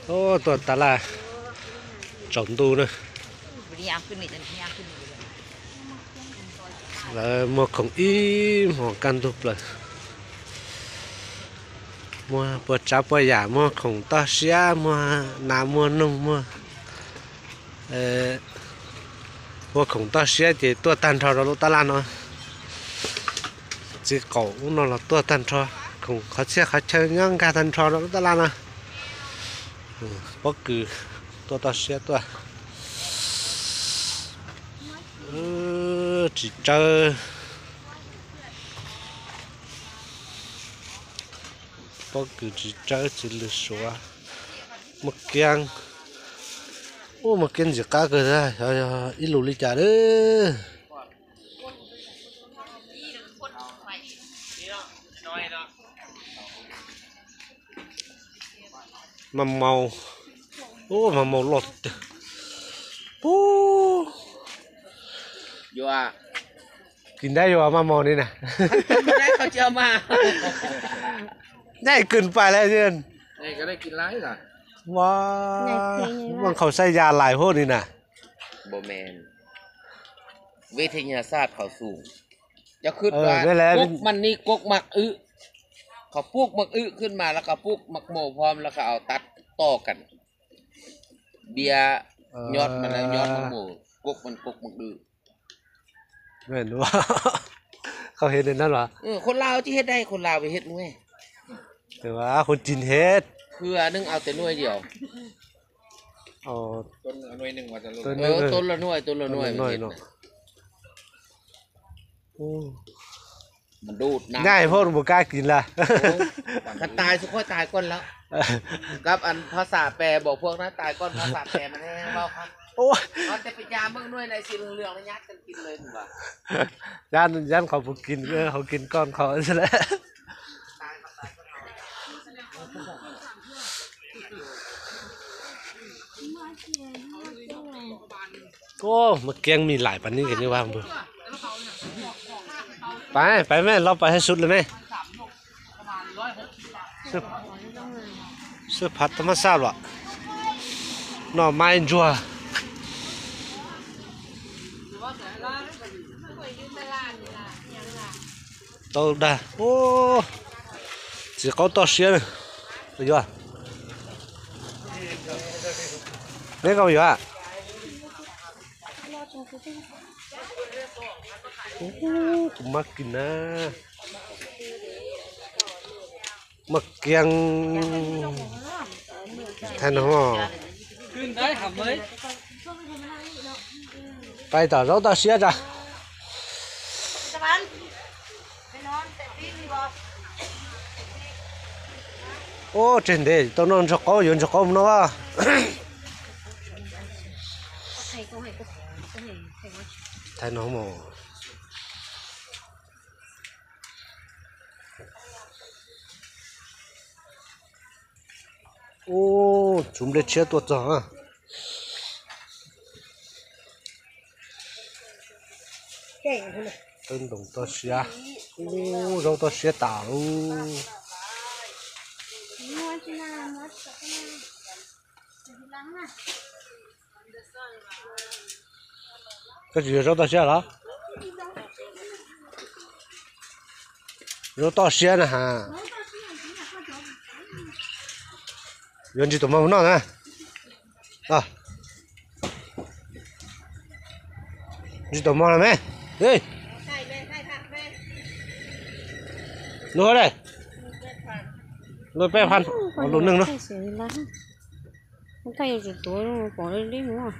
Tuaj tab laj tsaus ntuj na. Lawv muag khoom ib hmos kaj ntug plaws. Muag puas tsav puas yam, muag khoom toj siab, muag nas muag noog, muag ua khoom toj siab ces tuaj tag nrho rau lub tab laj no. Txiv qaum ub no los tuaj tag nrho, khoom qhov txhiaj qhov chaw nyob nkag tag nrho rau lub tab laj no. Pob kws tuaj toj siab tuaj. Tsis tsawb, pob kws tsis tsawb txiv lws suav. Muaj kiab, muaj kiab ntxim qab kawg, ib lus li cas lawm. Maj maus, maj maus loj tiag. Pub, kis ntab yuav maj maus li na. Nyob kws pais lawm. Muaj qhau saib ya lais huab li na. Kws mas ni koj mam wb, qhov pub mam wb khwb mas lawv qhov pub mam maus phom lawv qhov au tag to kam. Npiab nyob mas nyob mas mus koj mam koj mam wb. Qhov hiav li no los? Qhov Lao tsis hiav dai, qhov Lao hiav nuav. Qhov Chin hiav. Khwb neeg au tes nuav yog. Tus los nuav, tus los nuav. Nyaj hoob mus kab kis lawm. Qhov tais xwb qhov tais koj lawm. Kab an phas xas pes npaum phuam na, tais koj phas xas pes mas ne. Yab qhov puv kis, hauv kis koj qhov xwb lawm. Mas kiab mi lais pas nib kis nib vaj npug. Pais, pais me, los pais hais sut lawm me. Xwb phav tau mab xaj los. Noj maib ntsuag. Tau dag. Txiv qaub toj siab na. Yuav, neb koj yuav. Kuv mab kis na. Mab kiab. Thaij no, pais tom zaub toj siab tso. Ub, tseg ntev tau noj ntsuag qaub, yuav ntsuag qaub mus noj. Thaij no mus. Ub, tsuv nplej tshiab tuaj txog. Tawb ntoos toj siab. Ub, zaub toj siab tas lub. Koj tsis yuav zaub toj siab los? Zaub toj siab na has. Yuav ntsis tus mog noj na. Ntsis tus mog na me. Lub hab dai. Lub peb phan. Lub neej no. Thaij yuav tsum tuav pom li mus.